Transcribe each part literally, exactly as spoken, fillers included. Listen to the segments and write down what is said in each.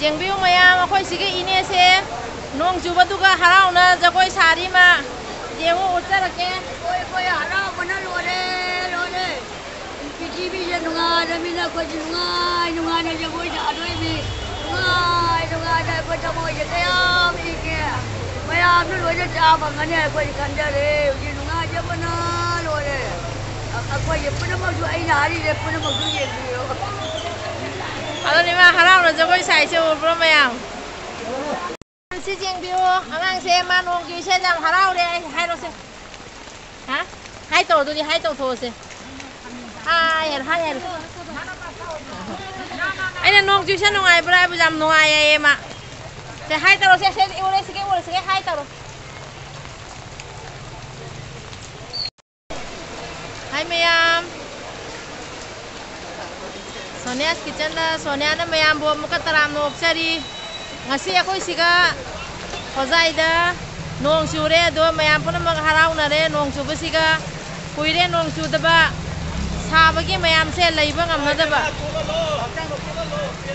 ꯌꯦꯡꯕꯤꯌꯨ ꯃꯌꯥꯝ, ꯑꯩꯈꯣꯏ ꯁꯤꯒꯤ ꯏꯅꯦꯁꯦ ꯅꯣꯡ ꯆꯨꯕꯗꯨꯒ ꯍꯔꯥꯎꯅ ꯖꯒꯣꯏ ꯁꯥꯔꯤ ꯃꯥ꯫ ꯌꯦꯡꯉꯨ, ꯎꯠꯆꯔꯛꯀꯦ꯫ ꯑꯩꯈꯣꯏ, ꯑꯩꯈꯣꯏ ꯍꯔꯥꯎꯕꯅ ꯂꯣꯏꯔꯦ, ꯂꯣꯏꯔꯦ꯫ ꯄ꯭ꯔꯤꯊꯤꯕꯤꯁꯦ ꯅꯨꯡꯉꯥꯏꯔꯃꯤꯅ ꯑꯩꯈꯣꯏꯁꯨ ꯅꯨꯡꯉꯥꯏ ꯅꯨꯡꯉꯥꯏꯅ ꯖꯒꯣꯏ ꯁꯥꯗꯣꯏꯅꯤ꯫ ꯅꯨꯡꯉꯥꯏ ꯅꯨꯡꯉꯥꯏꯅ ꯑꯩꯈꯣꯏ ꯊꯃꯣꯏꯁꯦ ꯀꯌꯥꯝ ꯏꯪꯉꯦ꯫ ꯃꯌꯥꯝꯁꯨ ꯂꯣꯏꯅ ꯆꯥ ꯐꯪꯒꯅꯤ ꯑꯩꯈꯣꯏ ꯈꯟꯖꯔꯦ꯫ ꯍꯧꯖꯤꯛ ꯅꯨꯡꯉꯥꯏꯖꯕꯅ ꯂꯣꯏꯔꯦ꯫ ꯑꯩꯈꯣꯏꯁꯦ ꯄꯨꯝꯅꯃꯛꯁꯨ, ꯑꯩꯅ ꯍꯥꯏꯔꯤꯁꯦ ꯄꯨꯝꯅꯃꯛꯁꯨ ꯌꯦꯡꯕꯤꯌꯨ꯫ ꯑꯗꯨꯅꯤ ꯃꯥ ꯍꯔꯥꯎꯅ ꯖꯒꯣꯏ ꯁꯥꯏꯁꯦ ꯎꯕ꯭ꯔꯣ ꯃꯌꯥꯝ? ꯁꯤ ꯌꯦꯡꯕꯤꯌꯨ, ꯑꯉꯥꯡꯁꯦ ꯃꯥ ꯅꯣꯡ ꯆꯨꯏꯁꯦ ꯌꯥꯝ ꯍꯔꯥꯎꯔꯦ꯫ ꯑꯩ ꯍꯥꯏꯔꯣꯁꯦ꯫ ꯍꯥ? ꯍꯥꯏ ꯇꯧ, ꯑꯗꯨꯗꯤ ꯍꯥꯏ ꯇꯧꯊꯣꯛꯑꯁꯦ꯫ ꯍꯥꯏ ꯍꯥꯏꯔꯣ, ꯍꯥꯏ ꯍꯥꯏꯔꯣ꯫ ꯑꯩꯅ ꯅꯣꯡ ꯆꯨꯏꯁꯦ ꯅꯨꯡꯉꯥꯏꯕ꯭ꯔꯥ ꯍꯥꯏꯕ, ꯌꯥꯝ ꯅꯨꯡꯉꯥꯏ ꯍꯥꯏꯌꯦ ꯃꯥ꯫ ꯁꯦ ꯍꯥꯏ ꯇꯧꯔꯣꯁꯦ, ꯁꯦ ꯎꯔꯦ, ꯁꯤꯒꯦ ꯎꯔꯦ, ꯁꯤꯒꯦ ꯍꯥꯏ ꯇꯧꯔꯣ꯫ ꯍꯥꯏ ꯃꯌꯥꯝ, ꯁꯣꯅꯤꯌꯥꯁ ꯀꯤꯆꯟꯗ ꯁꯣꯅꯤꯌꯥꯅ ꯃꯌꯥꯝꯕꯨ ꯑꯃꯨꯛꯀ ꯇꯔꯥꯝꯅ ꯑꯣꯛꯆꯔꯤ꯫ ꯉꯁꯤ ꯑꯩꯈꯣꯏ ꯁꯤꯒ ꯍꯣꯖꯥꯏꯗ ꯅꯣꯡ ꯆꯨꯔꯦ, ꯑꯗꯣ ꯃꯌꯥꯝ ꯄꯨꯝꯅꯃꯛ ꯍꯔꯥꯎꯅꯔꯦ ꯅꯣꯡ ꯆꯨꯕꯁꯤꯒ꯫ ꯀꯨꯏꯔꯦ ꯅꯣꯡ ꯆꯨꯗꯕ, ꯁꯥꯕꯒꯤ ꯃꯌꯥꯝꯁꯦ ꯂꯩꯕ ꯉꯝꯅꯗꯕ꯫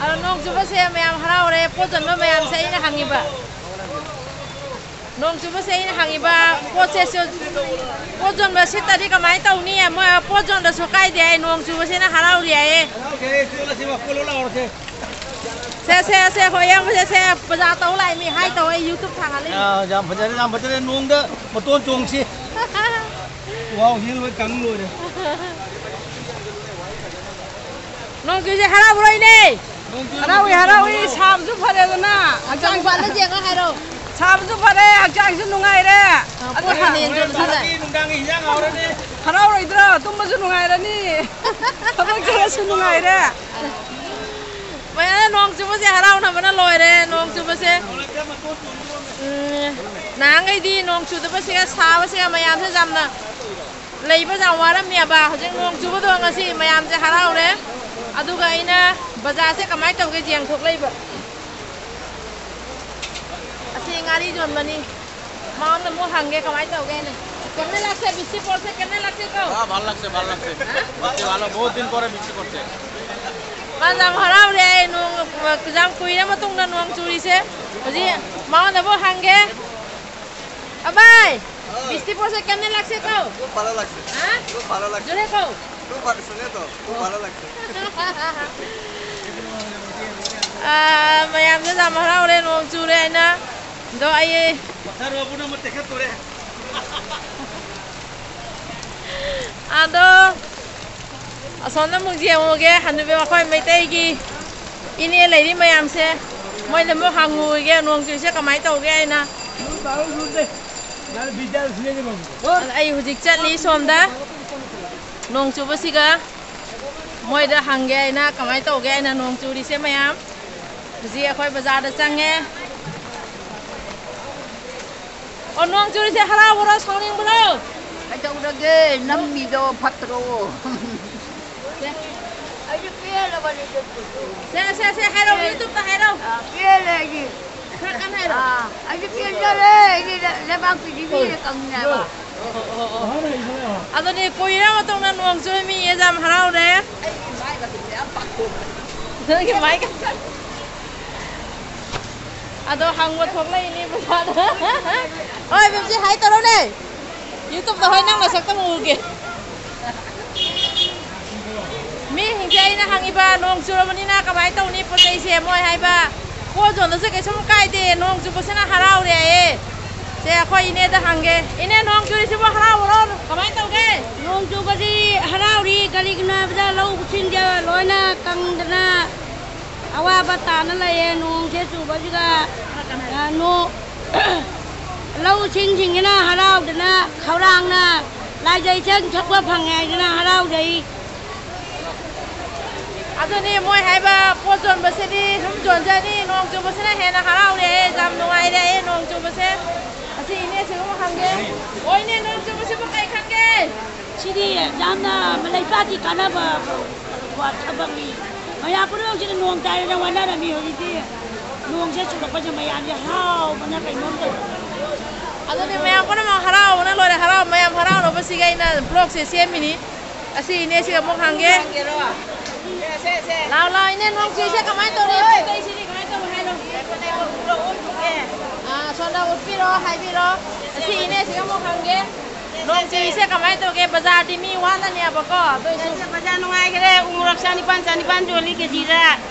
ꯑꯗꯣ ꯅꯣꯡ ꯆꯨꯕꯁꯦ ꯃꯌꯥꯝ ꯍꯔꯥꯎꯔꯦ, ꯄꯣꯠ ꯆꯣꯟꯕ ꯃꯌꯥꯝꯁꯦ ꯑꯩꯅ ꯍꯪꯉꯤꯕ꯫ ꯅꯣꯡ ꯆꯨꯕꯁꯦ ꯑꯩꯅ ꯍꯪꯉꯤꯕ ꯄꯣꯠꯁꯦ ꯁꯨ-, ꯄꯣꯠ ꯌꯣꯟꯕ ꯁꯤꯠꯇꯗꯤ ꯀꯃꯥꯏꯅ ꯇꯧꯅꯤ? ꯃꯣꯏ ꯄꯣꯠ ꯌꯣꯟꯗ꯭ꯔꯁꯨ ꯀꯥꯏꯗꯦ ꯍꯥꯏ, ꯅꯣꯡ ꯆꯨꯕꯁꯤꯅ ꯍꯔꯥꯎꯔꯤ ꯍꯥꯏꯌꯦ꯫ ꯁꯦ, ꯁꯦ, ꯁꯦ, ꯍꯣꯏ, ꯌꯥꯝ ꯐꯖꯩ, ꯁꯦ, ꯕꯖꯥꯔ ꯇꯧ ꯂꯥꯛꯏ ꯃꯤ, ꯍꯥꯏ ꯇꯧ, ꯑꯩ YouTube ꯊꯥꯒꯠꯂꯤ꯫ ꯑꯥ, ꯌꯥꯝ ꯐꯖꯔꯦ, ꯌꯥꯝ ꯐꯖꯔꯦ, ꯅꯣꯡꯗ ꯃꯇꯣꯟ ꯆꯣꯡꯁꯤ꯫ ꯋꯥꯎ, ꯍꯤꯜ ꯂꯣꯏ ꯀꯪ ꯂꯣꯏꯔꯦ꯫ ꯅꯣꯡ ꯆꯨꯏꯁꯦ ꯍꯔꯥꯎꯕ꯭ꯔꯣ ꯏꯅꯦ? ꯍꯔꯥꯎꯏ, ꯍꯔꯥꯎꯏ, ꯁꯥꯕꯁꯨ ꯐꯔꯦꯗꯅ, ꯍꯛꯆꯥꯡ ꯃꯄꯥꯟꯗ ꯌꯦꯡꯉ ꯍꯥꯏꯔꯣ꯫ ꯁꯥꯕꯁꯨ ꯐꯔꯦ, ꯍꯛꯆꯥꯡꯁꯨ ꯅꯨꯡꯉꯥꯏꯔꯦ꯫ ꯑ, ꯄꯣꯠ ꯍꯦꯟꯅ ꯌꯦꯟꯖꯣꯜꯂꯁꯨ ꯌꯥꯏ꯫ ꯅꯨꯡꯗꯥꯡꯒꯤ ꯍꯤꯟꯖꯥꯡ ꯍꯥꯎꯔꯅꯤ꯫ ꯍꯔꯥꯎꯔꯣꯏꯗ꯭ꯔꯣ? ꯇꯨꯝꯕꯁꯨ ꯅꯨꯡꯉꯥꯏꯔꯅꯤ꯫ ꯊꯕꯛ ꯆꯠꯂꯁꯨ ꯅꯨꯡꯉꯥꯏꯔꯦ꯫ ꯃꯌꯥꯝꯅ ꯅꯣꯡ ꯆꯨꯕꯁꯦ ꯍꯔꯥꯎꯅꯕꯅ ꯂꯣꯏꯔꯦ, ꯅꯣꯡ ꯆꯨꯕꯁꯦ꯫ ꯎꯝ, ꯅꯍꯥꯟꯈꯩꯗꯤ ꯅꯣꯡ ꯆꯨꯗꯕꯁꯤꯒ ꯁꯥꯕꯁꯤꯒ ꯃꯌꯥꯝꯁꯦ ꯌꯥꯝꯅ ꯂꯩꯕ ꯌꯥꯝ ꯋꯥꯔꯝꯃꯦꯕ꯫ ꯍꯧꯖꯤꯛ ꯅꯣꯡ ꯆꯨꯕꯗꯣ ꯉꯁꯤ ꯃꯌꯥꯝꯁꯦ ꯍꯔꯥꯎꯔꯦ꯫ ꯑꯗꯨꯒ ꯑꯩꯅ ꯕꯖꯥꯔꯁꯦ ꯀꯃꯥꯏꯅ ꯇꯧꯒꯦ ꯌꯦꯡꯊꯣꯛꯂꯛꯏꯕ꯫ ꯑꯁꯤ ꯉꯥꯔꯤ ꯌꯣꯟꯕꯅꯤ꯫ ꯃꯉꯣꯟꯗ ꯑꯃꯨꯛ ꯍꯪꯒꯦ ꯀꯃꯥꯏꯅ ꯇꯧꯒꯦ ꯍꯥꯏꯅ꯫ কেমনে লাগছে বৃষ্টি পড়ছে? কেমনে লাগছে গো? বাহ, ভালো লাগছে, ভালো লাগছে। হ্যাঁ? বৃষ্টি ভালো, বহুত দিন পরে বৃষ্টি পড়ছে। বাস, আমি হারাও রে, এই নোং ꯌꯥꯝ ꯀꯨꯏꯔ ꯃꯇꯨꯡꯗ ꯅꯣꯡ ꯆꯨꯔꯤꯁꯦ꯫ ꯍꯧꯖꯤꯛ ꯃꯉꯣꯟꯗꯕꯨ ꯍꯪꯒꯦ꯫ ꯑꯕꯥꯏ, ꯕꯤꯁꯇꯤꯄꯨꯔꯁꯦ কেমনে লাগছে কও? খুব ভালো লাগছে। হ্যাঁ? খুব ভালো লাগছে। জোরে কও। খুব ভালো, শুনে তো, খুব ভালো লাগছে। ꯑꯥ, ꯃꯌꯥꯝꯁꯦ ꯌꯥꯝ ꯍꯔꯥꯎꯔꯦ, ꯅꯣꯡ ꯆꯨꯔꯦ ꯍꯥꯏꯅ꯫ ꯑꯗꯣ ꯑꯩ ꯄꯊꯥꯔꯨꯕꯅ ꯑꯃ ꯇꯦꯛꯈꯠꯇꯣꯔꯦ꯫ ꯑꯗꯣ ꯑꯁꯣꯝꯗ ꯑꯃꯨꯛ ꯌꯦꯡꯉꯨꯒꯦ, ꯍꯅꯨꯕꯤ, ꯑꯩꯈꯣꯏ ꯃꯩꯇꯩꯒꯤ ꯏꯅꯦ ꯂꯩꯔꯤ ꯃꯌꯥꯝꯁꯦ, ꯃꯣꯏꯗ ꯑꯃꯨꯛ ꯍꯪꯉꯨꯒꯦ, ꯅꯣꯡ ꯆꯨꯔꯤꯁꯦ ꯀꯃꯥꯏꯅ ꯇꯧꯒꯦ ꯍꯥꯏꯅ꯫ ꯑꯗ ꯑꯩ ꯍꯧꯖꯤꯛ ꯆꯠꯂꯤ ꯁꯣꯝꯗ, ꯅꯣꯡ ꯆꯨꯕꯁꯤꯒ ꯃꯣꯏꯗ ꯍꯪꯒꯦ ꯍꯥꯏꯅ, ꯀꯃꯥꯏꯅ ꯇꯧꯒꯦ ꯍꯥꯏꯅ ꯅꯣꯡ ꯆꯨꯔꯤꯁꯦ ꯃꯌꯥꯝ꯫ ꯍꯧꯖꯤꯛ ꯑꯩꯈꯣꯏ ꯕꯖꯥꯔꯗ ꯆꯪꯉꯦ꯫ ꯑꯣ, ꯅꯣꯡ ꯆꯨꯔꯤꯁꯦ ꯍꯔꯥꯎꯕ꯭ꯔꯣ, ꯁꯥꯎꯅꯤꯡꯕ꯭ꯔꯣ? ꯀꯩꯗꯧꯔꯒꯦ? ꯅꯝꯃꯤꯗꯣ ꯐꯠꯇ꯭ꯔꯣ? ꯁꯦ꯫ ꯑꯩꯁꯨ ꯄꯦꯜꯂꯕꯅꯤ꯫ ꯁꯦ, ꯁꯦ, ꯁꯦ, ꯍꯥꯏꯔꯣ, YouTube-ꯇ ꯍꯥꯏꯔꯣ꯫ ꯑꯥ, ꯄꯦꯜꯂꯦ ꯑꯩꯗꯤ꯫ ꯈꯔ ꯀꯟꯅ ꯍꯥꯏꯔꯣ꯫ ꯑꯥ, ꯑꯩꯗꯤ ꯄꯦꯟꯖꯔꯦ꯫ ꯑꯩꯗꯤ ꯂꯩ-, ꯂꯩꯕꯥꯛ ꯄ꯭ꯔꯤꯊꯤꯕꯤꯗ ꯀꯪꯉꯦꯕ꯫ ꯑꯗꯨꯅꯤ, ꯀꯨꯏꯔ ꯃꯇꯨꯡꯗ ꯅꯣꯡ ꯆꯨꯔꯃꯤ, ꯌꯥꯝ ꯍꯔꯥꯎꯔꯦ꯫ ꯑꯩꯒꯤ ꯃꯥꯏꯒꯁꯦ ꯃꯌꯥꯝ ꯄꯥꯛꯊꯣꯛꯈ꯭ꯔꯦ꯫ ꯅꯪꯒꯤ ꯃꯥꯏꯒ-, ꯑꯗꯣ ꯍꯪꯕ ꯊꯣꯛꯂꯛꯏꯅꯦ ꯄꯩꯁꯥꯗꯣ꯫ ꯍꯣꯏ, ꯕꯦꯝꯆꯤ, ꯍꯥꯏ ꯇꯧꯔꯣꯅꯦ꯫ YouTube-ꯇ ꯍꯣꯏ ꯅꯪ ꯅꯁꯛꯇ ꯑꯃꯨꯛ ꯎꯒꯦ꯫ ꯃꯤꯁꯤꯡꯁꯦ ꯑꯩꯅ ꯍꯪꯉꯤꯕ, ꯅꯣꯡ ꯆꯨꯔꯕꯅꯤꯅ ꯀꯃꯥꯏꯅ ꯇꯧꯅꯤ ꯄꯣꯠ ꯆꯩꯁꯦ? ꯃꯣꯏ ꯍꯥꯏꯕ, ꯄꯣꯠ ꯌꯣꯟꯕꯁꯦ ꯀꯩꯁꯨꯝ ꯀꯥꯏꯗꯦ, ꯅꯣꯡ ꯆꯨꯕꯁꯤꯅ ꯍꯔꯥꯎꯔꯦ ꯍꯥꯏꯌꯦ꯫ ꯁꯦ, ꯑꯩꯈꯣꯏ ꯏꯅꯦꯗ ꯍꯪꯒꯦ꯫ ꯏꯅꯦ, ꯅꯣꯡ ꯆꯨꯔꯤꯁꯤꯕꯨ ꯍꯔꯥꯎꯕ꯭ꯔꯣ? ꯀꯃꯥꯏꯅ ꯇꯧꯒꯦ? ꯅꯣꯡ ꯆꯨꯕꯁꯤ ꯍꯔꯥꯎꯔꯤ, ꯀꯔꯤꯒꯤꯅꯣ ꯍꯥꯏꯕꯗ ꯂꯧ ꯏꯁꯤꯡꯁꯦ ꯂꯣꯏꯅ ꯀꯪꯗꯅ ꯑꯋꯥꯕ ꯇꯥꯅ ꯂꯩꯌꯦ꯫ ꯅꯣꯡꯁꯦ ꯆꯨꯕꯁꯤꯒ, ꯑ, ꯅꯣ-, ꯂꯧ ꯏꯁꯤꯡꯁꯤꯡꯁꯤꯅ ꯍꯔꯥꯎꯗꯅ ꯈꯧꯔꯥꯡꯅ ꯂꯥꯏꯖ ꯏꯁꯩ ꯁꯛꯄ ꯐꯪꯉꯦ ꯍꯥꯏꯗꯅ ꯍꯔꯥꯎꯖꯩ꯫ ꯑꯗꯨꯅꯤ ꯃꯣꯏ ꯍꯥꯏꯕ, ꯄꯣꯠ ꯌꯣꯟꯕꯁꯤꯗꯤ ꯁꯨꯝ ꯌꯣꯟꯖꯅꯤ, ꯅꯣꯡ ꯆꯨꯕꯁꯤꯅ ꯍꯦꯟꯅ ꯍꯔꯥꯎꯔꯦ, ꯌꯥꯝ ꯅꯨꯡꯉꯥꯏꯔꯦ ꯅꯣꯡ ꯆꯨꯕꯁꯦ꯫ ꯑꯁꯤ ꯏꯅꯦꯁꯤꯒ ꯑꯃꯨꯛ ꯍꯪꯒꯦ꯫ ꯑꯣ, ꯏꯅꯦ, ꯅꯣꯡ ꯆꯨꯕꯁꯤꯕꯨ ꯀꯩ ꯈꯟꯒꯦ? ꯁꯤꯗꯤ ꯌꯥꯝꯅ ꯂꯩꯕꯥꯛꯀꯤ ꯀꯥꯟꯅꯕ ꯊꯕꯛꯅꯤ꯫ ꯃꯌꯥꯝ ꯄꯨꯝꯅꯃꯛꯁꯤꯅ ꯅꯣꯡ ꯇꯥꯏꯗꯅ ꯋꯥꯅꯔꯝꯃꯤ, ꯍꯧꯖꯤꯛꯇꯤ ꯅꯣꯡꯁꯦ ꯆꯨꯔꯛꯄꯁꯦ ꯃꯌꯥꯝꯁꯦ ꯍꯔꯥꯎꯕꯅ ꯀꯩꯅꯣꯝ ꯇꯧꯔꯦ꯫ ꯑꯗꯨꯅꯤ, ꯃꯌꯥꯝ ꯄꯨꯝꯅꯃꯛ ꯍꯔꯥꯎꯕꯅ ꯂꯣꯏꯔꯦ꯫ ꯍꯔꯥꯎ-, ꯃꯌꯥꯝ ꯍꯔꯥꯎꯅꯕꯁꯤꯒꯤ ꯑꯩꯅ vlog-ꯁꯦ ꯁꯦꯝꯃꯤꯅꯤ꯫ ꯑꯁꯤ ꯏꯅꯦꯁꯤꯒ ꯑꯃꯨꯛ ꯍꯪꯒꯦ꯫ ꯂꯥꯎ, ꯂꯥꯎ, ꯏꯅꯦ, ꯅꯣꯡ ꯆꯨꯏꯁꯦ ꯀꯃꯥꯏꯅ ꯇꯧꯔꯤ? ꯑꯗ ꯎꯠꯄꯤꯔꯣ, ꯍꯥꯏꯕꯤꯔꯣ꯫ ꯑꯁꯤ ꯏꯅꯦꯁꯤꯒ ꯑꯃꯨꯛ ꯍꯪꯒꯦ꯫ ꯅꯣꯡ ꯆꯨꯔꯤꯁꯦ ꯀꯃꯥꯏꯅ ꯇꯧꯒꯦ? ꯕꯖꯥꯔꯗꯤ ꯃꯤ ꯋꯥꯅꯅꯦꯕꯀꯣ, ꯑꯗꯨ ꯑꯣꯏꯁꯨ꯫ ꯕꯖꯥꯔ ꯅꯨꯡꯉꯥꯏꯈ꯭ꯔꯦ꯫ ꯎ ꯃꯣꯔꯣꯛ ꯆꯅꯤꯄꯥꯟ, ꯆꯅꯤꯄꯥꯟ ꯌꯣꯜꯂꯤ ꯀꯦꯖꯤꯗ꯫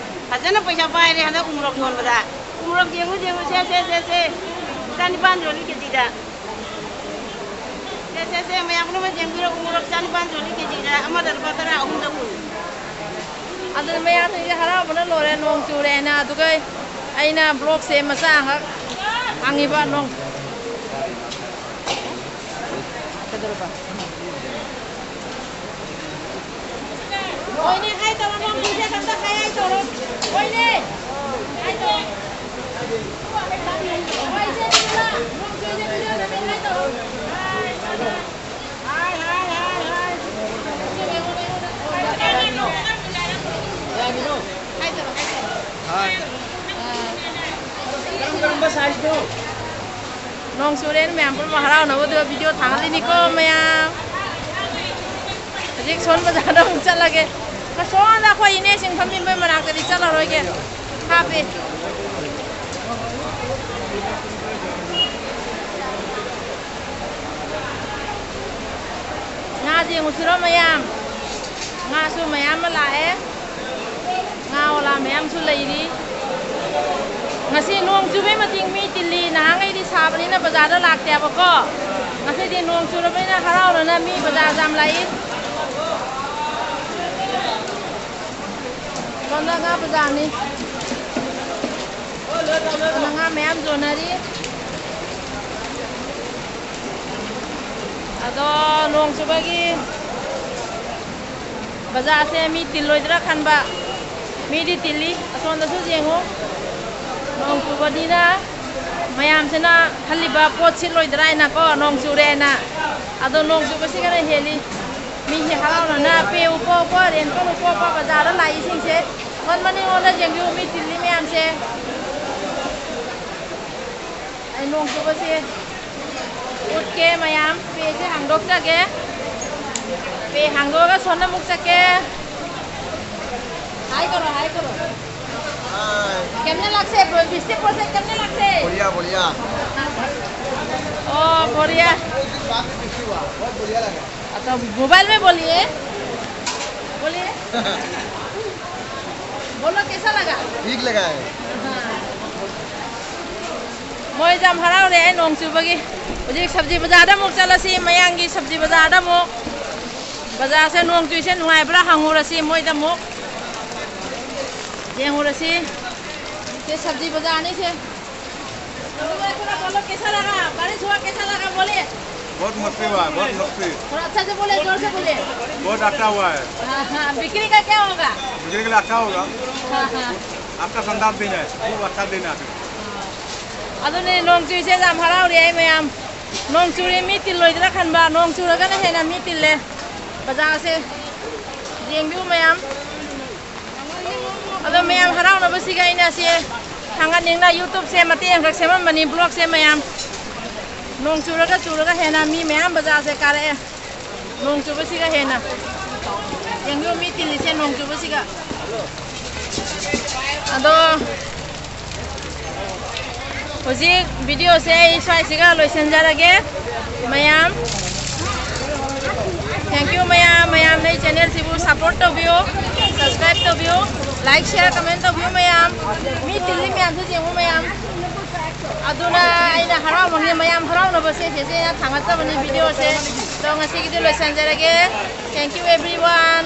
ꯐꯖꯅ ꯄꯩꯁꯥ ꯄꯥꯏꯔꯦ ꯍꯟꯗꯛ ꯎ ꯃꯣꯔꯣꯛ ꯌꯣꯟꯕꯗ꯫ ꯎ ꯃꯣꯔꯣꯛ ꯌꯦꯡꯉꯨ, ꯌꯦꯡꯉꯨ, ꯁꯦ, ꯁꯦ, ꯁꯦ, ꯁꯦ꯫ ꯆꯅꯤꯄꯥꯟ ꯌꯣꯜꯂꯤ ꯀꯦꯖꯤꯗ꯫ ꯁꯦ, ꯁꯦ, ꯁꯦ, ꯃꯌꯥꯝ ꯄꯨꯝꯅꯃꯛ ꯌꯦꯡꯕꯤꯔꯣ, ꯎ ꯃꯣꯔꯣꯛ ꯆꯅꯤꯄꯥꯟ ꯌꯣꯜꯂꯤ ꯀꯦꯖꯤꯗ, ꯑꯃꯗ ꯂꯨꯄꯥ ꯇꯔꯥ, ꯑꯍꯨꯝꯗ ꯀꯨꯟ꯫ ꯑꯗꯨꯅ ꯃꯌꯥꯝꯁꯤꯡꯁꯦ ꯍꯔꯥꯎꯕꯅ ꯂꯣꯏꯔꯦ, ꯅꯣꯡ ꯆꯨꯔꯦꯅ꯫ ꯑꯗꯨꯒ ꯑꯩꯅ ꯕ꯭ꯂꯣꯛꯁꯦ ꯃꯆꯥ ꯑꯃꯈꯛ ꯍꯥꯡꯉꯤꯕ ꯅꯣꯡ꯫ ꯀꯩꯗꯧꯔꯕ? ꯍꯣꯏꯅꯦ, ꯍꯥꯏ ꯇꯧꯔꯣ, ꯅꯣꯡ ꯆꯨꯁꯦ, ꯑꯝꯇ ꯍꯥꯏ, ꯍꯥꯏ ꯇꯧꯔꯣ꯫ ꯍꯣꯏꯅꯦ, ꯍꯥꯏ ꯇꯧꯔꯣ꯫ ꯍꯣꯏ, ꯏꯆꯦ ꯕꯤꯃꯂꯥ, ꯅꯣꯡ ꯆꯨꯁꯦ, ꯕꯤꯃꯂꯥ, ꯍꯥꯏ ꯇꯧꯔꯣ꯫ ꯅꯣꯡ ꯆꯨꯔꯦꯅ ꯃꯌꯥꯝ ꯄꯨꯝꯅꯃꯛ ꯍꯔꯥꯎꯅꯕ ꯑꯗꯨꯒ ꯚꯤꯗꯤꯑꯣ ꯊꯥꯒꯠꯂꯤꯅꯤꯀꯣ ꯃꯌꯥꯝ꯫ ꯍꯧꯖꯤꯛ ꯁꯣꯟ ꯕꯖꯥꯔꯗ ꯑꯃꯨꯛ ꯆꯠꯂꯒꯦ꯫ ꯑꯁꯣꯝꯗ ꯑꯩꯈꯣꯏ ꯏꯅꯦꯁꯤꯡ ꯐꯝꯃꯤꯕ ꯃꯅꯥꯛꯇꯗꯤ ꯆꯠꯂꯔꯣꯏꯒꯦ꯫ ꯍꯥꯞꯄꯦ꯫ ꯉꯥꯁꯦ ꯌꯦꯡꯉꯨꯁꯤꯔꯣ ꯃꯌꯥꯝ? ꯉꯥꯁꯨ ꯃꯌꯥꯝ ꯑꯃ ꯂꯥꯛꯑꯦ꯫ ꯉꯥ ꯑꯣꯂꯥ ꯃꯌꯥꯝꯁꯨ ꯂꯩꯔꯤ꯫ ꯉꯁꯤ ꯅꯣꯡ ꯆꯨꯕꯩ ꯃꯇꯤꯛ ꯃꯤ ꯇꯤꯜꯂꯤ꯫ ꯅꯍꯥꯟꯈꯩꯗꯤ ꯁꯥꯕꯅꯤꯅ ꯕꯖꯥꯔꯗ ꯂꯥꯛꯇꯦꯕꯀꯣ꯫ ꯉꯁꯤꯗꯤ ꯅꯣꯡ ꯆꯨꯔꯕꯅꯤꯅ ꯍꯔꯥꯎꯅꯅ ꯃꯤ ꯕꯖꯥꯔ ꯌꯥꯝ ꯂꯥꯛꯏ꯫ ꯁꯣꯝꯗ ꯉꯥ ꯕꯖꯥꯔꯅꯤ꯫ ꯁꯣꯝꯗ ꯉꯥ ꯃꯌꯥꯝ ꯌꯣꯟꯅꯔꯤ꯫ ꯑꯗꯣ ꯅꯣꯡ ꯆꯨꯕꯒꯤ ꯕꯖꯥꯔꯁꯦ ꯃꯤ ꯇꯤꯜꯂꯣꯏꯗ꯭ꯔꯥ ꯈꯟꯕ, ꯃꯤꯗꯤ ꯇꯤꯜꯂꯤ꯫ ꯑꯁꯣꯝꯗꯁꯨ ꯌꯦꯡꯉꯨ, ꯅꯣꯡ ꯆꯨꯕꯅꯤꯅ ꯃꯌꯥꯝꯁꯤꯅ ꯈꯜꯂꯤꯕ ꯄꯣꯠ ꯁꯤꯠꯂꯣꯏꯗ꯭ꯔꯥ ꯍꯥꯏꯅꯀꯣ, ꯅꯣꯡ ꯆꯨꯔꯦꯅ꯫ ꯑꯗꯣ ꯅꯣꯡ ꯆꯨꯕꯁꯤꯒꯅ ꯍꯦꯜꯂꯤ꯫ ꯃꯤꯁꯦ ꯍꯔꯥꯎꯅꯅ ꯄꯦ ꯎꯄꯣꯛꯄ, ꯔꯦꯟꯀꯣꯠ ꯎꯄꯣꯛꯄ ꯕꯖꯥꯔꯗ ꯂꯥꯛꯏꯁꯤꯡꯁꯦ꯫ ꯁꯣꯝ ꯃꯅꯤꯡꯂꯣꯝꯗ ꯌꯦꯡꯕꯤꯌꯨ, ꯃꯤ ꯇꯤꯜꯂꯤ ꯃꯌꯥꯝꯁꯦ꯫ ꯑꯩ ꯅꯣꯡ ꯆꯨꯕꯁꯦ ꯎꯠꯀꯦ ꯃꯌꯥꯝ, ꯄꯦꯁꯦ ꯍꯥꯡꯗꯣꯛꯆꯒꯦ꯫ ꯄꯦ ꯍꯥꯡꯗꯣꯛꯑꯒ ꯁꯣꯝꯗ ꯑꯃꯨꯛ ꯆꯠꯀꯦ꯫ हाय करो, हाय करो। कैमने लागसे, बिस्ते पोसे कैमने लागसे। बढ़िया, बढ़िया। ओ, बढ़िया। अच्छा, मोबाइल में बोलिए, बोलिए। बोलो, कैसा लगा? ठीक लगा है। ꯃꯣꯏꯁꯦ ꯌꯥꯝ ꯍꯔꯥꯎꯔꯦ ꯑꯩ ꯅꯣꯡ ꯆꯨꯕꯒꯤ꯫ ꯍꯧꯖꯤꯛ ꯁꯕꯖꯤ ꯕꯖꯥꯔꯗ ꯑꯃꯨꯛ ꯆꯠꯂꯁꯤ, ꯃꯌꯥꯡꯒꯤ ꯁꯕꯖꯤ ꯕꯖꯥꯔꯗ ꯑꯃꯨꯛ꯫ ꯕꯖꯥꯔꯁꯦ ꯅꯣꯡ ꯆꯨꯏꯁꯦ ꯅꯨꯡꯉꯥꯏꯕ꯭ꯔꯥ ꯍꯪꯉꯨꯔꯁꯤ ꯃꯣꯏꯗ ꯑꯃꯨꯛ꯫ ꯌꯦꯡꯉꯨꯔꯁꯤ꯫ ꯁꯦ ꯁꯕꯖꯤ ꯕꯖꯥꯔꯅꯤ ꯁꯦ꯫ बोलो, कैसा लगा? बारिश हुआ, कैसा लगा? बोलिए। बहुत मस्ती हुआ है, बहुत मस्ती। थोड़ा अच्छा से बोले, जोर से बोले। बहुत अच्छा हुआ है। हाँ, हाँ, बिक्री का क्या होगा? बिक्री के लिए अच्छा होगा। हाँ, हाँ। आपका शानदार दिन है, खूब अच्छा दिन है। ꯑꯗꯨꯅꯦ, ꯅꯣꯡ ꯆꯨꯏꯁꯦ ꯌꯥꯝ ꯍꯔꯥꯎꯔꯦ ꯑꯩ ꯃꯌꯥꯝ꯫ ꯅꯣꯡ ꯆꯨꯔꯦ, ꯃꯤ ꯇꯤꯜꯂꯣꯏꯗ꯭ꯔꯥ ꯈꯟꯕ, ꯅꯣꯡ ꯆꯨꯔꯒꯅ ꯍꯦꯟꯅ ꯃꯤ ꯇꯤꯜꯂꯦ꯫ ꯕꯖꯥꯔꯁꯦ ꯌꯦꯡꯕꯤꯌꯨ ꯃꯌꯥꯝ꯫ ꯑꯗꯣ ꯃꯌꯥꯝ ꯍꯔꯥꯎꯅꯕꯁꯤꯒ ꯑꯩꯅ ꯁꯤ ꯊꯥꯡꯒꯠꯅꯤꯡꯅ YouTube-ꯁꯦ ꯃꯇꯦꯛ ꯑꯃꯈꯛ ꯁꯦꯝꯃꯝꯕꯅꯤ, vlog-ꯁꯦ ꯃꯌꯥꯝ꯫ ꯅꯣꯡ ꯆꯨꯔꯒ ꯆꯨꯔꯒ ꯍꯦꯟꯅ ꯃꯤ ꯃꯌꯥꯝ ꯕꯖꯥꯔꯁꯦ ꯀꯥꯔꯛꯑꯦ꯫ ꯅꯣꯡ ꯆꯨꯕꯁꯤꯒ ꯍꯦꯟꯅ꯫ ꯌꯦꯡꯕꯤꯌꯨ, ꯃꯤ ꯇꯤꯜꯂꯤꯁꯦ ꯅꯣꯡ ꯆꯨꯕꯁꯤꯒ꯫ ꯑꯗꯣ ꯍꯧꯖꯤꯛ video-ꯁꯦ ꯑꯩ ꯁ꯭ꯋꯥꯏꯁꯤꯒ ꯂꯣꯏꯁꯤꯟꯖꯔꯒꯦ꯫ ꯃꯌꯥꯝ, thank you ꯃꯌꯥꯝ, ꯃꯌꯥꯝꯅ ꯑꯩ channel-ꯁꯤꯕꯨ support ꯇꯧꯕꯤꯌꯨ, subscribe ꯇꯧꯕꯤꯌꯨ, like, share, comment ꯇꯧꯕꯤꯌꯨ ꯃꯌꯥꯝ꯫ ꯃꯤ ꯇꯤꯜꯂꯤ ꯃꯌꯥꯝꯁꯨ ꯌꯦꯡꯉꯨ ꯃꯌꯥꯝ꯫ ꯑꯗꯨꯅ ꯑꯩꯅ ꯍꯔꯥꯎꯕꯅꯤ, ꯃꯌꯥꯝ ꯍꯔꯥꯎꯅꯕꯁꯦ ꯆꯦꯆꯦꯅ ꯊꯥꯡꯒꯠꯆꯕꯅꯤ video-ꯁꯦ꯫ ꯑꯗꯣ ꯉꯁꯤꯒꯤꯗꯤ ꯂꯣꯏꯁꯤꯟꯖꯔꯒꯦ꯫ Thank you everyone꯫